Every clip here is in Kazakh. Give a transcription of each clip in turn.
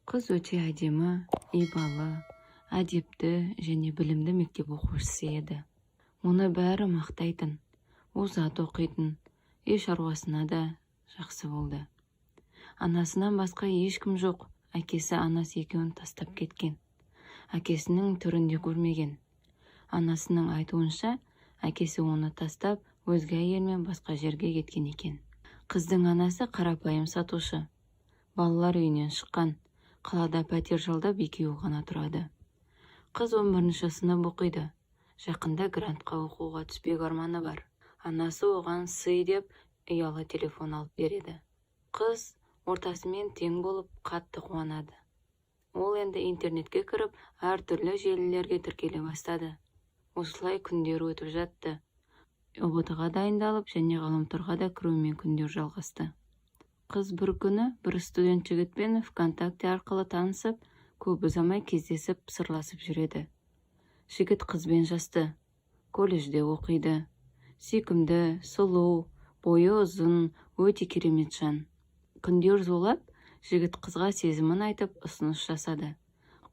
Қыз өте әдемі, ибалы, әдепті және білімді мектеп оқушысы еді. Оны бәрі мақтайтын. Озат оқитын, үй шаруасына да жақсы болды. Анасынан басқа ешкім жоқ, әкесі анасы екеуін тастап кеткен. Әкесінің түрін де көрмеген. Анасының айтуынша, әкесі оны тастап, өзге әйелмен басқа жерге кеткен екен. Қыздың анасы қарапайым сатушы. Балалар үйінен шыққан. Қалада пәтер жалдап екеуі ғана тұрады. Қыз 11 сынып оқиды. Жақында грантқа оқуға түспек арманы бар. Анасы оған сый деп ұялы телефон алып береді. Қыз ортасымен тең болып қатты қуанады. Ол енді интернетке кіріп, әртүрлі желілерге тіркеле бастады. Осылай күндер өтіп жатты. ҰБТ-ға дайындалып және ғаламторға да кірумен күндер жалғасты. Қыз бір күні бір студент жігітпен ВКонтакте арқылы танысып, көп ұзамай кездесіп, сырласып жүреді. Жігіт қызбен жасты. Колледжде оқиды. Сүйкімді, сұлу, бойы ұзын, өте керемет жан. Күндер зулап, жігіт қызға сезімін айтып, ұсыныс жасады.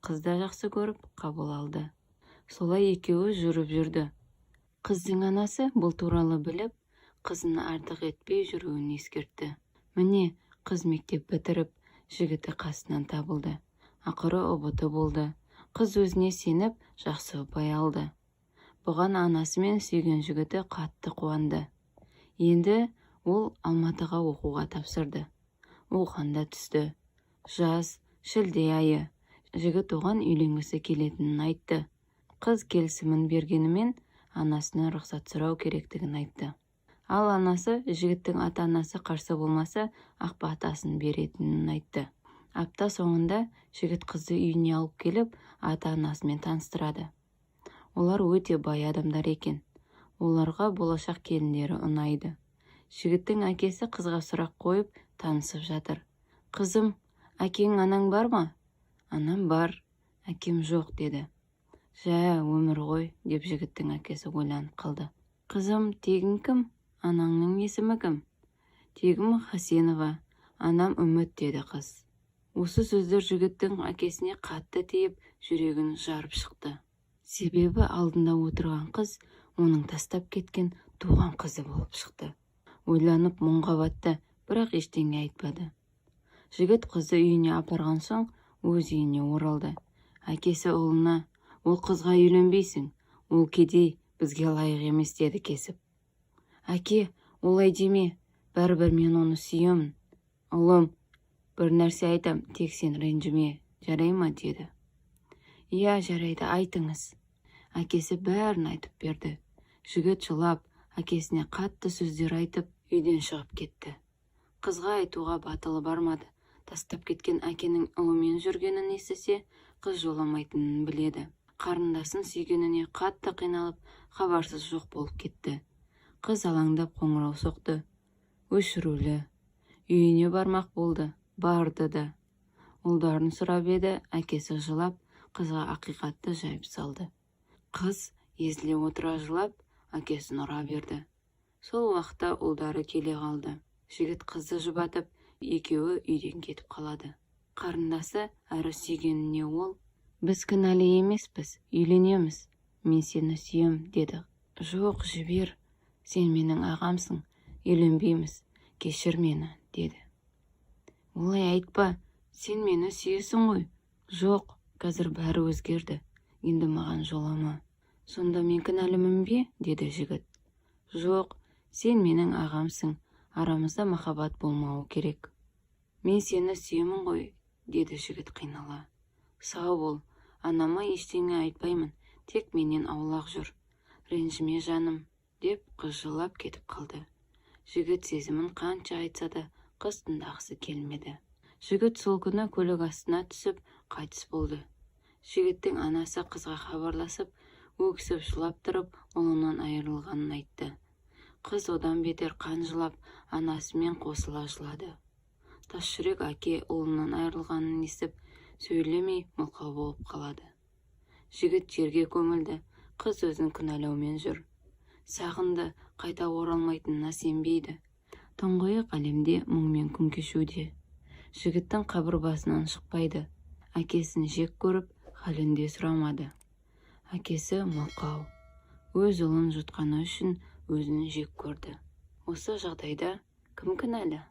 Қыз да жақсы көріп, қабыл алды. Солай екеуі жүріп жүрді. Қыздың анасы бұл туралы біліп, қызын артық етпей жүруін ескертті. Міне, қыз мектеп бітіріп, жігіті қасынан табылды. Ақыры ҰБТ болды. Қыз өзіне сеніп, жақсы ұпай алды. Бұған анасы мен сүйген жігіті қатты қуанды. Енді ол Алматыға оқуға тапсырды. Оған да түсті. Жаз, шілде айы. Жігіт оған үйленгісі келетінін айтты. Қыз келісімін бергенімен, анасынан рұқсат сұрау керектігін айтты. Ал анасы жігіттің ата-анасы қарсы болмаса, ақ батасын беретінін айтты. Апта соңында жігіт қызды үйіне алып келіп, ата-анасымен таныстырады. Олар өте бай адамдар екен. Оларға болашақ келіндері ұнайды. Жігіттің әкесі қызға сұрақ қойып, танысып жатыр. Қызым, әкең, анаң бар ма? Анам бар, әкем жоқ, деді. Жә, өмір ғой, деп жігіттің әкесі ойланып қалды. Қызым, тегің кім? Анаңның есімі кім? Тегім Хасенова, анам Үміт, деді қыз. Осы сөздер жігіттің әкесіне қатты тиіп, жүрегін жарып шықты. Себебі алдында отырған қыз оның тастап кеткен туған қызы болып шықты. Ойланып мұңға батты, бірақ ештеңе айтпады. Жігіт қызды үйіне апарған соң, өз үйіне оралды. Әкесі ұлына: «Ол қызға үйленбейсің, ол кедей, бізге лайық емес», – деді кесіп. Әке, олай деме, бәрібір мен оны сүйемін. Ұлым, бір нәрсе айтам, тек сен ренжіме, жарай ма, деді. Иә, жарайды, айтыңыз. Әкесі бәрін айтып берді. Жігіт жылап, әкесіне қатты сөздер айтып, үйден шығып кетті. Қызға айтуға батылы бармады. Тастап кеткен әкенің ұлымен жүргенін естісе, қыз жоламайтынын біледі. Қарындасын сүйгеніне қатты қиналып, хабарсыз жоқ болып кетті. Қыз алаңдап қоңырау соқты. Өшірулі. Үйіне бармақ болды, барды да. Ұлдарын сұрап еді, әкесі жылап, қызға ақиқатты жайып салды. Қыз езіле отыра жылап, әкесін ұра берді. Сол уақытта ұлдары келе қалды. Жігіт қызды жұбатып, екеуі үйден кетіп қалады. Қарындасы әрі сүйгеніне ол: «Біз кінәлі емеспіз, үйленеміз, мен сені сүйем», – деді. Жоқ, жібер, сен менің ағамсың, үйленбейміз, кешір мені, деді. Олай айтпа, сен мені сүйесің ғой. Жоқ, қазір бәрі өзгерді, енді маған жолама. Сонда мен кінәлімін бе, деді жігіт. Жоқ, сен менің ағамсың, арамызда махаббат болмауы керек. Мен сені сүйемін ғой, деді жігіт қинала. Сау бол, анама ештеңе айтпаймын, тек менен аулақ жүр. Ренжіме, жаным, деп қыз жылап кетіп қалды. Жігіт сезімін қанша айтса да, қыз тыңдағысы келмеді. Жігіт сол күні көлік астына түсіп, қайтыс болды. Жігіттің анасы қызға хабарласып, өксіп жылап тұрып, ұлынан айырылғанын айтты. Қыз одан бетер қан жылап, анасымен қосыла жылады. Тас жүрек әке ұлынан айырылғанын естіп, сөйлемей мылқау болып қалады. Жігіт жерге көмілді, қыз өзін кінәлаумен жүр. Сағынды, қайта оралмайтынына сенбейді. Тұңғиық әлемде мұңмен күн кешуде. Жігіттің қабір басынан шықпайды. Әкесін жек көріп, халін де сұрамады. Әкесі мылқау. Өз ұлын жұтқаны үшін өзін жек көрді. Осы жағдайда кім кінәлі?